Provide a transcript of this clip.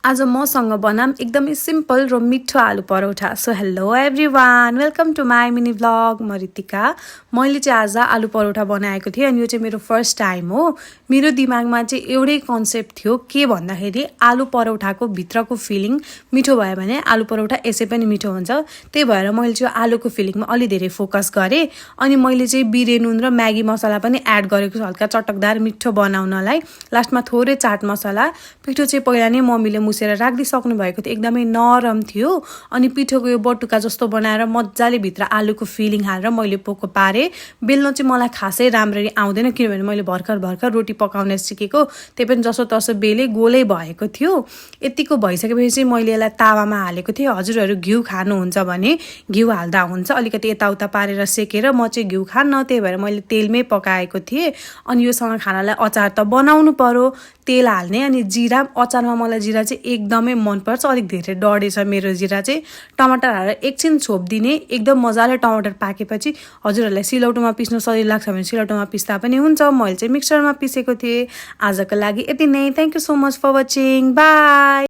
आज मसँग बनाम एकदमै सिम्पल र मिठो आलु paratha. So hello everyone, welcome to my mini vlog. म रितिका। मैले चाहिँ आज आलु परोठा बनाएको थिएँ अनि यो चाहिँ मेरो फर्स्ट टाइम हो। मेरो दिमागमा चाहिँ एउटै कन्सेप्ट थियो, के भन्दाखेरि आलु परोठाको भित्रको फिलिङ मिठो भयो भने आलु परोठा यसै पनि मिठो हुन्छ। त्यही भएर मैले चाहिँ आलुको फिलिङमा अलि धेरै फोकस गरेँ अनि मैले चाहिँ बिरे नुन र म्यागी मसला पनि एड गरेको छु हल्का चटकदार मिठो बनाउनलाई। लास्टमा थोरै चाट मसला। पिठो चाहिँ पहिला नै मम्मीले मुसेर राखिदिइसक्नु भएको थियो, एकदमै नरम थियो अनि पिठोको यो बटुका जस्तो बनाएर मजाले भित्र आलुको फिलिङ हालेर मैले पोको पारेँ। बेल्न चाहिँ मलाई खासै राम्ररी आउँदैन किनभने मैले भर्खर रोटी पकाउन सिकेको, त्यही पनि जसो तसो बेले गोलै भएको थियो। यतिको भइसकेपछि चाहिँ मैले यसलाई तावामा हालेको थिएँ। हजुरहरू घिउ खानुहुन्छ भने घिउ हाल्दा हुन्छ, अलिकति यताउता पारेर सेकेर। म चाहिँ घिउ खान्न, त्यही भएर मैले तेलमै पकाएको थिएँ। अनि योसँग खानालाई अचार त बनाउनु पर्यो, तेल हाल्ने अनि जिरा। अचारमा मलाई जिरा चाहिँ एकदमै मनपर्छ, अलिक धेरै डढेछ मेरो जिरा चाहिँ। टमाटर हालेर एकछिन छोपिदिने, एकदम मजाले टमाटर पाकेपछि हजुरहरूलाई सिलौटोमा पिस्नु सजिलो लाग्छ भने सिलौटोमा पिस्दा पनि हुन्छ। मैले चाहिँ मिक्सरमा पिसेको थिएँ। आजको लागि यति नै। Thank you so much for watching. By.